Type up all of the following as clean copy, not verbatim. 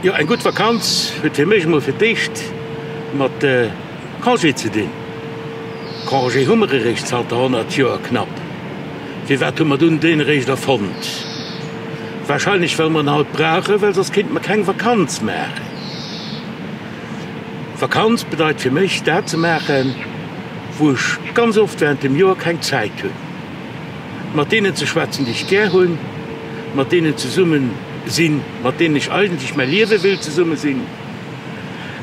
Jo, eng gutt Vakanz huet fir mech emol fir d'éischt mat Congé ze dinn. Congé hu mer eréischt zanter 100 Joer knapp. Firwat hu mer dunn deen eréischt erfonnt? Wahrscheinlech well mer en haut brauchen, well soss kéinte mer keng Vakanz maachen. Vakanz bedeit fir mech dat ze maachen, wou ech ganz oft während dem Joer keng Zäit hunn. Mat deenen ze schwätzen, déi ech gär hunn, mat deenen zesummen sinn, mat deenen ech eigentlech mäi Liewe wéilt zesumme sinn,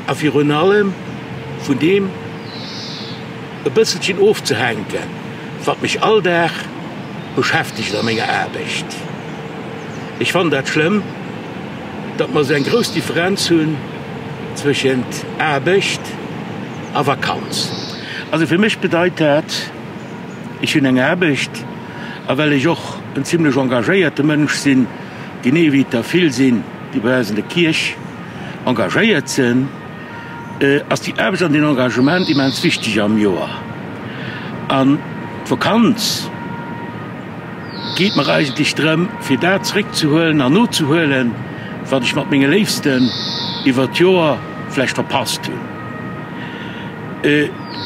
a virun allem vun deem e bësselchen ofzehänken, wat mech all Dag beschäftegt a menger Aarbecht. Ech fannen dat schlëmm, datt mer esou eng grouss Differenz hunn zwëschent Aarbecht a Vakanz. Also fir mech bedeit dat, Ech hunn eng Aarbecht, a well ech och en zimlech engagéierte Mënsch sinn, genee wéi et der vill sinn, déi bei eis an der Kierch engagéiert sinn, ass déi Aarbecht an deen Engagement immens wichteg am Joer. An d'Vakanz geet mer eigentlech drëm, fir dat zeréckzehuelen an nozehuelen, wat ech mat menge Léifsten iwwer d'Joer vläicht verpasst hunn.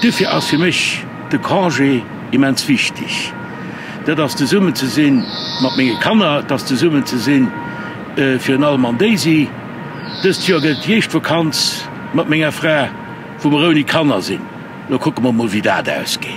Duerfir ass fir mech de Congé immens wichteg. Dat ass zesummen ze sinn mat menge Kanner, et ass zesummen ze sinn virun allem mam Daisy. Dëst Joer gëtt et déi éischt Vakanz mat menger Fra, wou mer ouni Kanner sinn. Lo kucke mer mol wéi dat ausgeet.